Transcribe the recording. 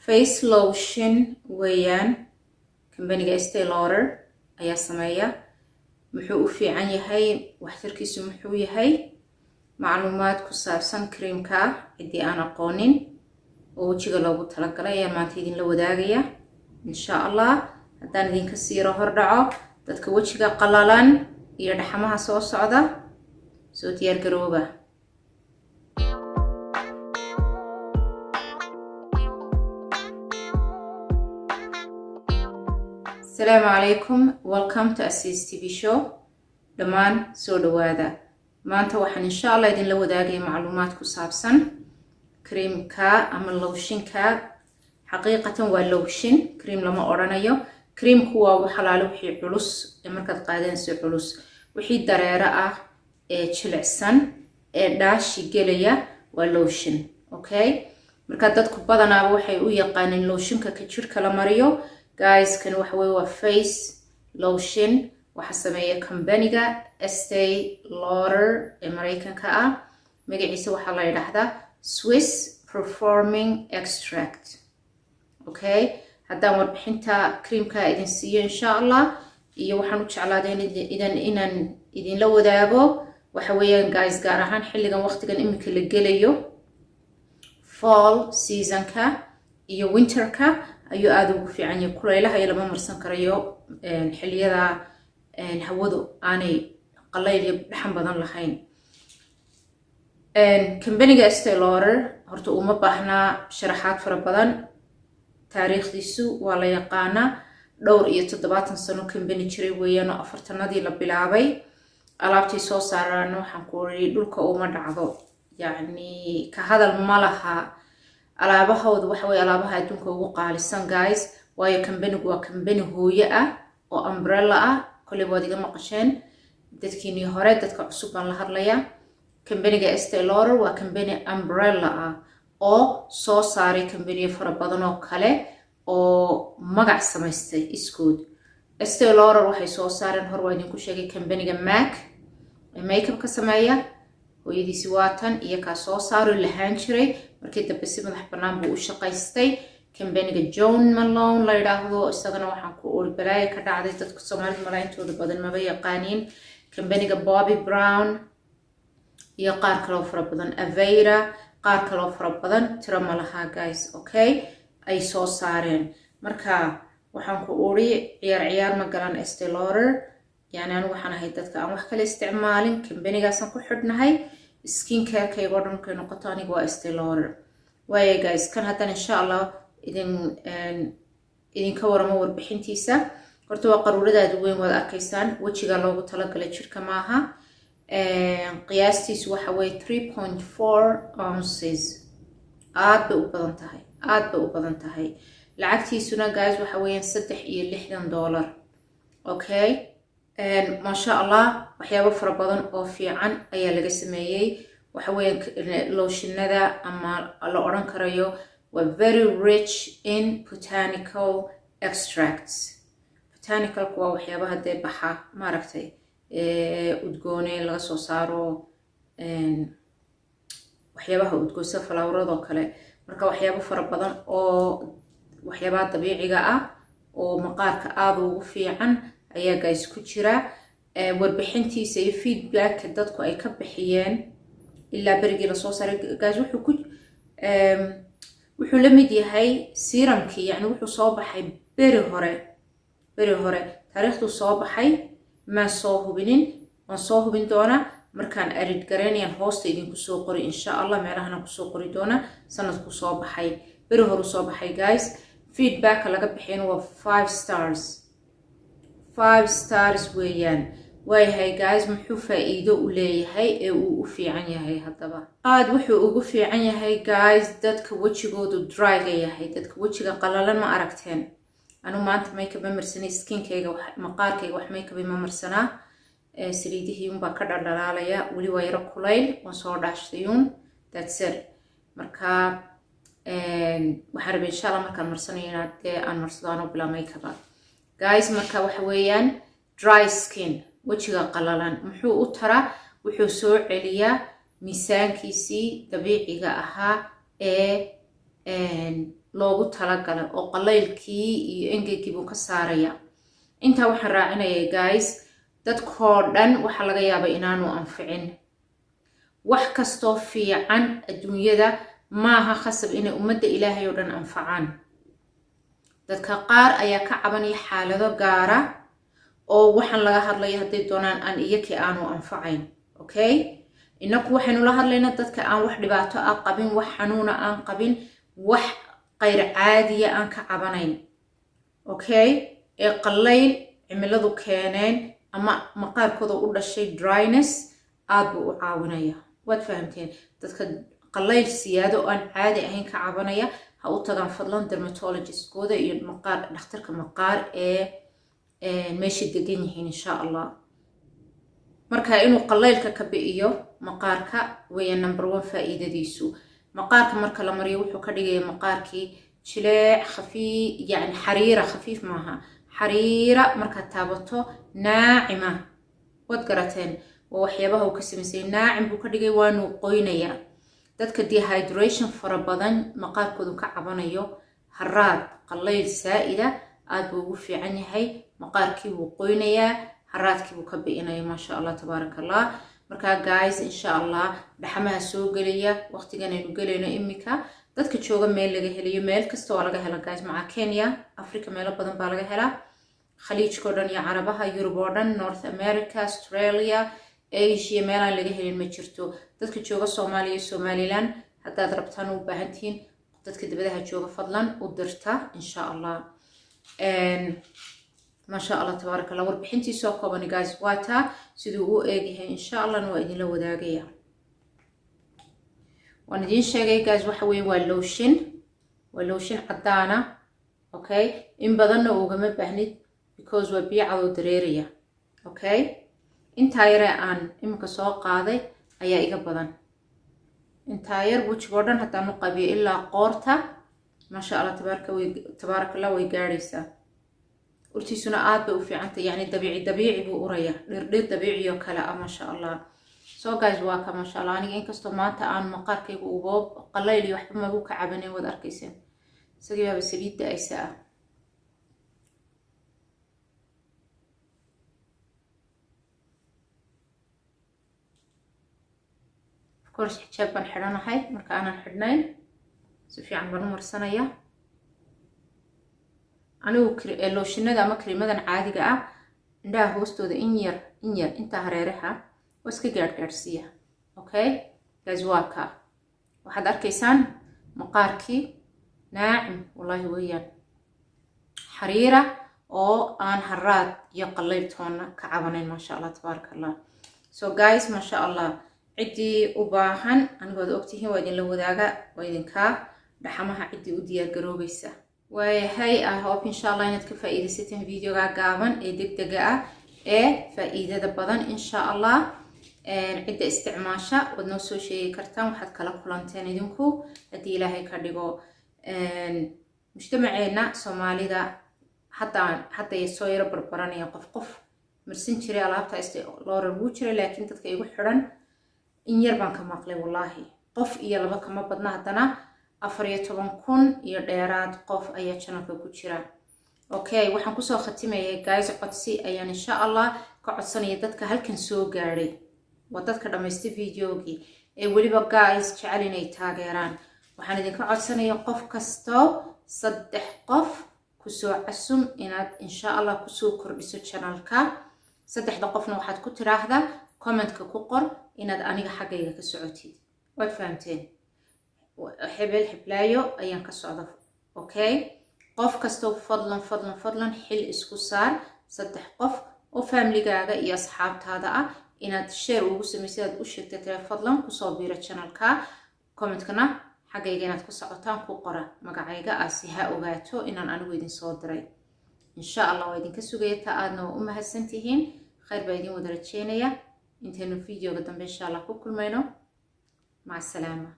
Face lotion weeyaan. Kambaniga Estee Lauder ayaa sameeya. Muxuu u fiican yahay? Waxtarkiisu muxuu yahay? Macluumaad ku saabsan creamka, ciddii aan aqoonin oo wejiga loogu talagalay, ayaan maanta idinla wadaagaya, insha Allah. Haddaan idinka siiro hordhaco, dadka wejiga qalalan iyo dhaxamaha soo socda, soo diyaar garooba. Asalaamu calaykum, welcome to Asis TV Show. Dhammaan soo dhawaada. Maanta waxaan, insha Allah, idinla wadaagaya macluumaad ku saabsan creamka ama lotionka. Xaqiiqatan waa lotion, cream lama odhanayo. Creamku waa wax alaale wixii culus ee markaad qaadanayso culus. Wixii dareero ah ee jilicsan ee dhaashi gelaya waa lotion, okay? Marka dadku badanaaba waxay u yaqaaneen lotionka ka jirka la mariyo. Guys, kan waxa weye waa face lotion. Waxaa sameeya companiga Estee Lauder ee Mareykanka ah. Magaciisa waxaa la yidhaahdaa Swiss Performing Extract, okay? Haddaan warbixinta creamka idin siiyo, insha Allah, iyo waxaan u jeclaaday inaan idinla wadaago waxa weeyaan, guys, gaar ahaan xilligan, waqtigan iminka la gelayo, fall seasonka iyo winterka, ayuu aada ugu fiican yahay. Kulaylaha iyo lama marsan karayo, xilliyada hawadu aanay qalayl iyo dhaxan badan lahayn. Kambaniga Estee Lauder horta uma baahnaa sharaxaad fara badan. Taariikhdiisu waa la yaqaanaa. Dhowr iyo 70 sano kambani jiray weeyaan, oo afartanadii la bilaabay. Alaabtay soo saaraan, waxaan ku iri, dhulka uma dhacdo, yacni ka hadal ma laha. Alaabahooda waxa weye alaabaha adduunka ugu qaalisan, guys, waayo kambanigu waa kambani hooye ah oo umbrella ah. Kolley waad iga maqasheen dadkiinii hore, dadka cusub baan la hadlayaa. Kambaniga Estee Lauder waa kambani umbrella ah oo soo saaray kambaniyo fara badan oo kale oo magac samaystay iskood. Estee Lauder waxay soo saareen, hor waa idinku sheegay, kambaniga MAC ee makeup ka sameeya. Hooyadiisi waatan iyo kaa soo saaro lahaan jiray. Markii dambe si madax bannaan buu u shaqaystay. Kambaniga Jo Malone la yidhaahdo, isagana waxaan ku uri balaaya ka dhacday. Dadka Soomaalida malaa intooda badan maba yaqaaniin. Kambaniga Bobbi Brown iyo qaar kaloo fara badan, Aveda, qaar kaloo fara badan, tiro ma lahaa, guys, okay, ay soo saareen. Marka waxaan ku uri, ciyaar ciyaar ma galan Estee Lauder. Yani anigu waxaan ahay dadka aan wax kale isticmaalin, kambanigaasaan ku xidhnahay. Skin carekayga oo dhan markay noqoto, aniga waa Estee Lauder. Waaya guys, kan haddana, insha Allah, idinka waramo warbixintiisa. Horta waa qaruuradaada weyn, waad arkaysaan. Wejiga loogu talagalay, jirka maaha. Qiyaastiisu waxa weye 3.4 ounces. Aad bay u badan tahay, aad bay u badan tahay. Lacagtiisuna, guys, waxa weeyaan $63, okay? Maasha Allah, waxyaabo fara badan oo fiican ayaa laga sameeyey. Waxa weeyaan lotionada ama la odhan karayo waa very rich in botanical extracts. Botanicalku waa waxyaabaha dee baxa, maaragtay, udgoone laga soo saaro, waxyaabaha udgoon sida floweradoo kale. Marka waxyaabo fara badan oo waxyaabaha dabiiciga ah oo maqaarka aada ugu fiican ayaa, guys, ku jira. Warbixintiisa iyo feedbacka dadku ay ka bixiyeen ilaa berigii lasoo saaray, guys, wuxuu la mid yahay serumkii. Yani wuxuu soo baxay beri hore, beri hore. Taariikhduu soo baxay maan soo hubinin, waan soo hubin doonaa markaan arid garaynayaan. Hoosta idinku soo qori, insha Allah, meelahana kusoo qori doona sanadku soo baxay. Beri horu soo baxay, guys. Feedbacka laga bixiyana waa five stars, five stars weeyaan. Waayahay guys, muxuu faa-iido u leeyahay ee uu u fiican yahay? Haddaba aada wuxuu ugu fiican yahay, guys, dadka wejigoodu dryga yahay, dadka wejiga qalalan. Ma aragteen, anu maanta makeup ma marsanay. Skinkayga, maqaarkayga wax makeup ma marsanaa. Saliidihii unbaa ka dhaldhalaalaya. Weli waa yaro kulayl, waan soo dhaashtayuun, that's it. Marka waxaan rabay, insha Allah, markaan marsanayo inaad dee aan marsado anoo bilaa makeup, guys. Marka waxa weeyaan dry skin, wejiga qalalan, muxuu u taraa? Wuxuu soo celiyaa miisaankiisii dabiiciga ahaa ee Loogu talagalay oo qalaylkii iyo engegii buu ka saaraya. Intaa waxaan raacinaya, guys, dadkoo dhan waxaa laga yaabaa inaanu anficin. Wax kastoo fiican adduunyada maaha khasab inay ummadda Ilaahay oo dhan anfacaan. Dadka qaar ayaa ka cabanaya xaalado gaara oo waxaan laga hadlaya hadday doonaan aan iyakii aanu anfacayn. Okay, inaku waxaynu la hadlaynaa dadka aan wax dhibaato ah qabin, wax xanuuna aan qabin, wax qayr caadiya aan ka cabanayn, okay, ee qallayl cimiladu keeneen ama maqaarkooda u dhashay dryness aad buu u caawinaya. Waad fahamteen? Dadka qallayl siyaado oo aan caadi ahayn ka cabanaya ha u tagaan fadlan dermatologist-kooda iyo maqaar, dhakhtarka maqaar ee meesha degan yihiin, insha Allah. Marka inuu qalaylka ka bi'iyo maqaarka weeya number one faa'iidadiisu. Maqaarka marka la mariyo wuxuu ka dhigaya maqaarkii jileec khafiif, yani xariira, khafiif maaha, xariira markaad taabato, naacima. Waad garateen? Waa waxyaabaha uu ka samaysay. Naacim buu ka dhigay, waanuu qoynayaa. Dadka dehydration fara badan maqaarkoodu ka cabanayo, haraad, qallayl saa'ida, aad buu ugu fiican yahay. Maqaarkii wuu qoynayaa, haraadkii buu ka bi'inaya. Maasha Allah, tabaaraka Allah. Markaa guys, insha Allah, dhaxamaha soo gelaya, waqtigan aynu gelayno imika, dadka jooga meel laga helayo, meel kasta waa laga hela, guys, maca Kenya, Africa meelo badan baa laga helaa, Khaliijka oo dhan iyo Carabaha, Yurub oo dhan, North America, Australia, Asia, meelaan laga helin ma jirto. Dadka jooga Soomaaliya iyo Somaliland, haddaad rabtaan, u baahantihiin, dadka dibadaha jooga fadlan u dirta, insha Allah. Maasha Allah, tabaaraka Allah. Warbixintii soo kooban, guys, waa taa. Siduu u eegyahay insha Allahna waa idinla wadaagaya. Waan idiin sheegay, guys, waxa weeye waa lotion, waa lotion caddaana. Okay, in badanna ugama baahnid because waa biyo cadoo dareeraya. Okay, intaa yare aan iminka soo qaaday ayaa iga badan. Intaa yar wejigoo dhan haddaan u qabiyo ilaa qoorta, maasha Allah, tabaaraka way, tabaaraka Allah, way gaadhaysaa. Urtiisuna aad bay u fiicantay, yacni dabiici dabiici buu uraya, dhirdhir dabiici oo kale ah, maasha Allah. So guys, waa ka, maasha Allah. Aniga inkastoo maanta aan maqaarkaygu uboob qallayl iyo waxba magu ka cabanin, waad arkayseen, isagii baaba saliidda aysa ah. Of course xijaab baan xidhanahay. Marka aanan xidhnayn si fiican baan u marsanaya. Anigu lotion-ada ama kariimadan caadiga ah indhaha hoostooda in yar in yar intaa hareeraha waa iska gaadhgaadhsiiya. Okay guys, waa kaa. Waxaad arkaysaan maqaarkii naacim, wallaahi weeyaan, xariira oo aan haraad iyo qallayl toonna ka cabanayn. Maasha Allah, tabaaraka Allah. So guys, maasha Allah, ciddii u baahan, anigood ogtihiin, waa idinla wadaaga, waa idinkaa dhaxamaha ciddii u diyaar garoobaysa. Waayahay, I hope, insha Allah, inaad ka faa'iidaysateen video-ga gaaban ee degdega ah ee faa'iidada badan. Insha Allah, cidda isticmaasha waad noo soo sheegi kartaan waxaad kala kulanteen idinku, haddii Ilaahay ka dhigo. Mujtamaceenna Soomaalida haddaan hadday soo yaro barbaranayaan. Qof qof marsan jiray alaabta Lauder wuu jiray, laakiin dadka igu xidhan in yar baan ka maqlay, wallaahi, qof iyo laba kama badna. Haddana 14,000 iyo dheeraad qof ayaa channel-ka ku jira. Okay, waxaan kusoo khatimayay, guys, codsi ayaan insha Allah ka codsanaya dadka halkan soo gaadhay. Waa dadka dhammaystay video-gii ee weliba, guys, jecel inay taageeraan. Waxaan idinka codsanaya qof kastoo saddex qof kusoo casum inaad insha Allah kusoo kordhiso channel-ka. Saddexda qofna waxaad ku tiraahdaa comment-ka ku qor inaad aniga xaggayga ka socotid. Waad fahamteen? Hebel heblaayo ayaan ka socda. Okay, qof kastoo fadlan, fadlan, fadlan xil isku saar saddex qof oo family-gaaga iyo asxaabtaada ah inaad share ugu samaysid, aad u sheegtay tale fadlan kusoo biiro channel-ka. Comment-kana xaggayga inaad ku socotaan ku qora, magacayga aasi ha ogaato inaan anigu idin soo diray. Insha Allah waa idinka sugaya taa. Aadna waa u mahadsantihiin. Khayr baa idin wada rajeynaya. Intaynu video-ga dambe insha Allah ku kulmayno, maca asalaama.